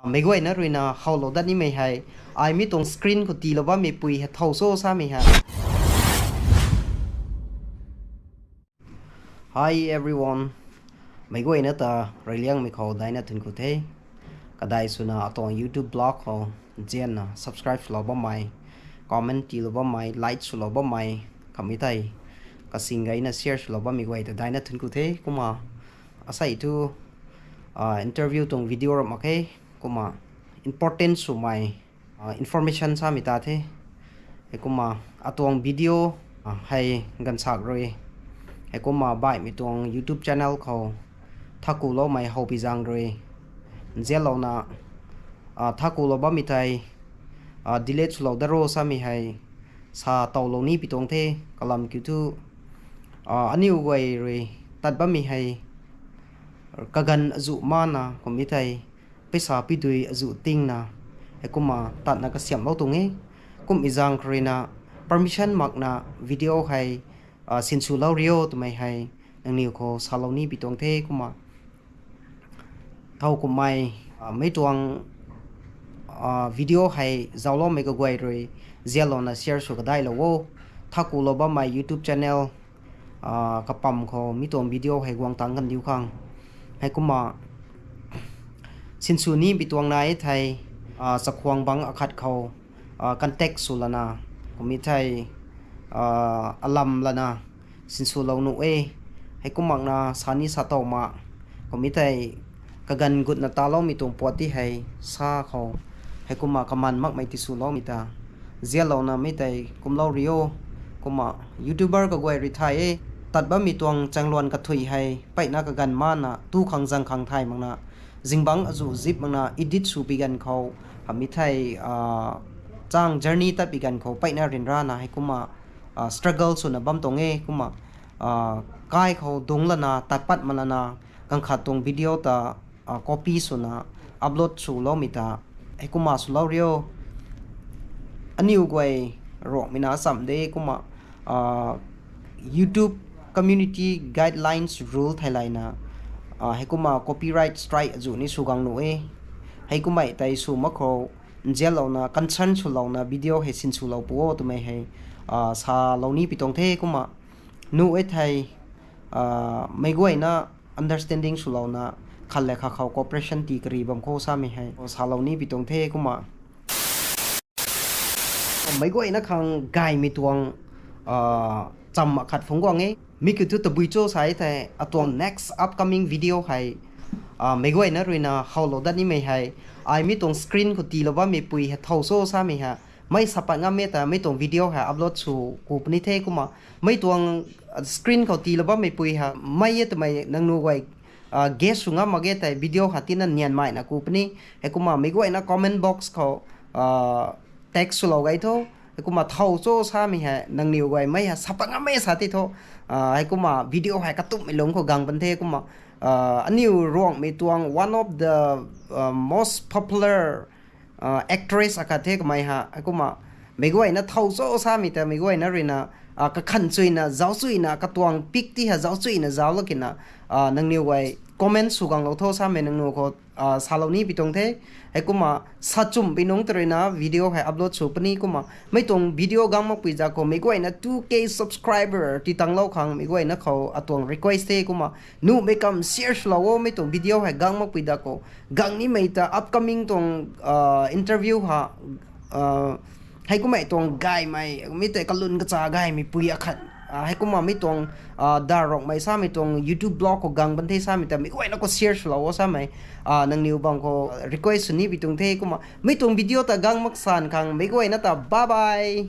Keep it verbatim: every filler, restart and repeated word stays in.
Meic guayna ruina howlou dat nimei hei, ai mi tuang screen khou tiilou bammei pui hei thow cho samei hei. Hi everyone. Meic guayna ta reyliangmei khou daina thun ku the. Kadai swna atuang YouTube vlog khou nzianna subscribe swlou bammei, comment tiilou bammei, like swlou bammei, khatni tei kasing gayna share swlou bammei guay ta daina thun ku the. Kumna asei thu interview tuang video ram mak khe, kumna important swmei information samei ta the. Heikumna atuang video hei ganvsak rui, heikumna baihmei tuang YouTube channel khou thakuloumei howpi zaeng rui nzianlouna thakulou bammei tei delete swlou dat ro samei hei sa towlou ni pi tuang the. Kalam kiu thu aniu guay rui tat bammei hei kaganv azuh mana kumhmei tei paisa pidui azuh tingna, heikumna tatna kasiamhlou tuang e. Kumhmei zaeng khou ruina permission makna video hei sinswlou rio twmei hei nangniw khou salou ni pi tuang the. Kumna thowkumhmei mei tuang video hei zaucloumei kaguay rui nzianlouna share sw kadailou o. Thakulou bammei YouTube channel kapam khou mi tuang video hei guang tang kan diu khang. Heikumna sinsw ni pi tuang nai thei, chakhwang bangc akhat khou contact sw lana, kumhmei thei alam lana sinswlou nuh e. Heikumna sa ni sa tow ma, kumhmei tei kaganv gutna taloumei tuang puat ti hei sa khou, heikumna kaman makmei tiswloumei ta nzianlouna mei tei kumlou rio. Kumna YouTuber kaguay rui thay e, tat bammei tuang chaengluan kathui hei peyna kaganv mana tu khang zang khang thay makna, zingbangc azuh zip makna edit sw pi ganv khou, hamhmei thei chang journey tat pi ganv khou peyna ryanrana heikumna struggle swna bam tuang e. Kumna kai khou dungc lana tat pat mak lana, ganv khat tuang video ta copy swna upload swloumei ta heikumna swlou rio. Aniu guay Ruangmei na cham de. Kumna YouTube community guidelines rule theilayna heikumna copyright strike azuh ni sw gang nuh e. Heikumhmei tei sw mak khou nzianlouna concern swlouna video hei sinswlou pu o twmei hei salou ni pi tuang the. Kumna nuh e thei meic guayna understanding swlouna khat le khat khou cooperation tii kari bam khou samei hei salou ni pi tuang the. Kumna meic guayna khang gaymei tuang cham akhat phungc guang e. Mi kiu thu tabui cho sa e thei atuang next upcoming video hei meic guayna ruina howlou dat nimei hei, ai mi tuang screen khou tiilou bammei pui hei thow cho samei hei mei sa pat ngam e ta mei tuang video hei upload sw ku puni the. Kumna mei tuang screen khou tiilou bammei pui hei mei e twmei nangniw guay guess sw ngam mak ge tei video hei tina nianmeina ku puni. Heikumna meic guayna comment box khou text swlou gay tho. Heikumna thow cho samei hei nangniw guay mei hei sa pat ngam e sa ti tho. Heikumna video hei katumhmei lungc khou gang pan the. Kumna aniu Ruangmei tuang one of the most popular actress akhat the kamei hei. Heikumna meic guayna thow cho samei ta meic guayna ruina kakhan chuyna zauc chuyna katuang pic ti hei zauc chuyna zauclou kina nangniw guay comment sw ganglou tho samei nangniw khou salou ni pi tuang the. Heikumna sa chumhpui nungc ta ruina video hei upload sw puni. Kumna mei tuang video gang makpui zak khou meic guayna two K subscriber tii tanglou khang meic guayna khou atuang request the. Kumna nuhmei kam share swlou o. Mei tuang video hei gang makpui zak khou gang nimei ta upcoming tuang interview ha heikumhmei tuang gaymei mi tei kalun kacha gaymei pui akhat heikumna mi tuang Dar Ruangmei samei tuang YouTube vlog khou gang pan the samei ta meic guayna khou share swlou o samei nangniw bang khou request sw ni pi tuang the. Kumna mi tuang video ta gang mak san khang meic guayna ta bye bye.